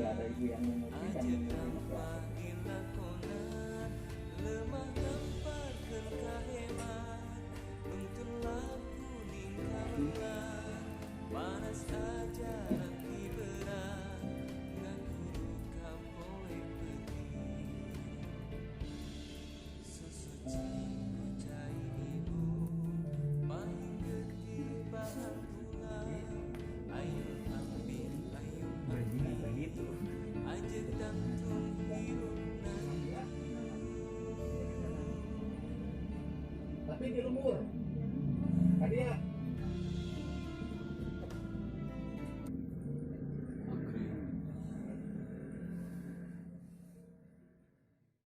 Tidak ada ibu yang mengerti dan menerima proses. Lemah ngemparkeun kahemat nuntun laku ningkamelang panas ajaran diberang ngaguru ka poe peuting susu ku cai ibu pahing getih bahan tulang ayo ambil, ayo ambil. Gitu. Anjeun tangtung hirup. Enggak. Tapi di lembur. Tadi ya.